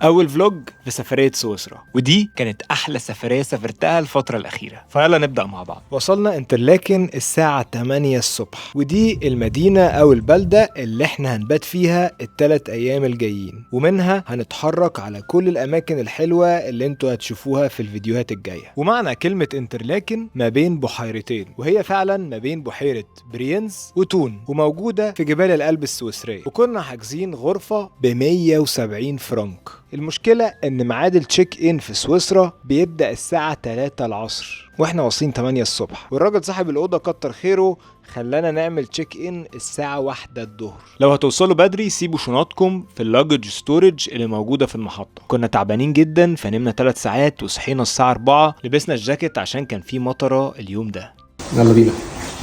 اول vlog في سفرية سويسرا، ودي كانت احلى سفرية سافرتها الفترة الاخيرة. فيلا نبدا مع بعض. وصلنا انترلاكن الساعة 8 الصبح، ودي المدينة او البلدة اللي احنا هنبات فيها ال3 ايام الجايين، ومنها هنتحرك على كل الاماكن الحلوة اللي انتوا هتشوفوها في الفيديوهات الجاية. ومعنى كلمة انترلاكن ما بين بحيرتين، وهي فعلا ما بين بحيرة برينز وتون، وموجودة في جبال الألب السويسريه. وكنا حاجزين غرفة ب 170 فرنك. المشكلة إن ميعاد ال check in في سويسرا بيبدأ الساعة 3 العصر، واحنا واصلين 8 الصبح، والراجل صاحب الأوضة كتر خيره خلانا نعمل check in الساعة 1 الظهر. لو هتوصلوا بدري سيبوا شنطكم في ال luggage storage اللي موجودة في المحطة. كنا تعبانين جدا فنمنا 3 ساعات وصحينا الساعة 4، لبسنا الجاكيت عشان كان في مطرة اليوم ده. يلا بينا.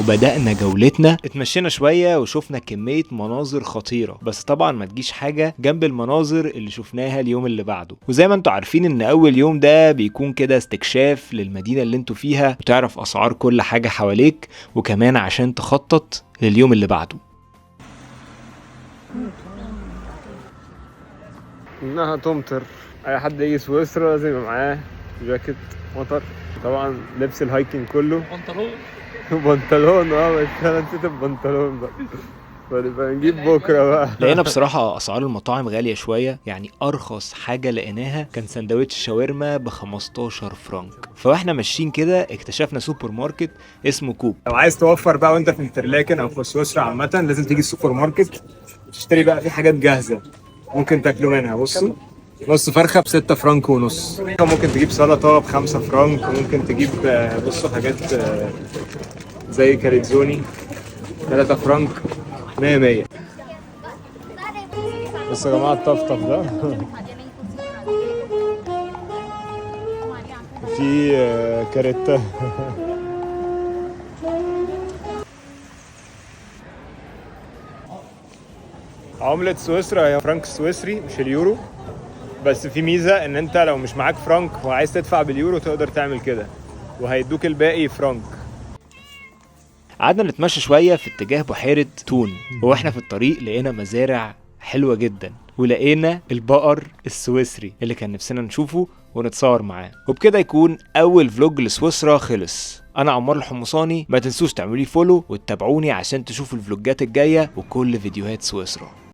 وبدأنا جولتنا، اتمشينا شوية وشفنا كمية مناظر خطيرة، بس طبعا ما تجيش حاجة جنب المناظر اللي شفناها اليوم اللي بعده. وزي ما انتوا عارفين ان اول يوم ده بيكون كده استكشاف للمدينة اللي انتوا فيها، وتعرف اسعار كل حاجة حواليك، وكمان عشان تخطط لليوم اللي بعده. انها تمطر. اي حد يجي سويسرا لازم يبقى معاه جاكيت مطر، طبعا لبس ال hiking كله، بنطلون. بنطلون. بس انا نسيت البنطلون بقى، فنبقى نجيب بكره بقى. لقينا بصراحة أسعار المطاعم غالية شوية، يعني أرخص حاجة لقيناها كان سندوتش شاورما ب 15 فرنك. فواحنا ماشيين كده اكتشفنا سوبر ماركت اسمه كوب. لو عايز توفر بقى وانت في انترلاكن او في سويسرا عامة، لازم تيجي السوبر ماركت تشتري بقى في حاجات جاهزة ممكن تاكلوا منها. بصوا، نص فرخة ب 6 فرنك ونص، ممكن تجيب سلطة ب 5 فرنك، ممكن تجيب بصوا حاجات زي كاريتزوني 3 فرنك، 100 100. بصوا يا جماعة الطفطف ده في كاريتا. عملة سويسرا هي فرنك سويسري مش اليورو، بس في ميزة ان انت لو مش معاك فرنك وعايز تدفع باليورو تقدر تعمل كده، وهيدوك الباقي فرنك. قعدنا نتمشى شوية في اتجاه بحيرة تون، واحنا في الطريق لقينا مزارع حلوة جدا، ولقينا البقر السويسري اللي كان نفسنا نشوفه ونتصور معاه. وبكده يكون أول vlog لسويسرا خلص. أنا عمار الحمصاني، ما تنسوش تعملوا لي follow وتتابعوني عشان تشوفوا الفلوجات الجاية وكل فيديوهات سويسرا.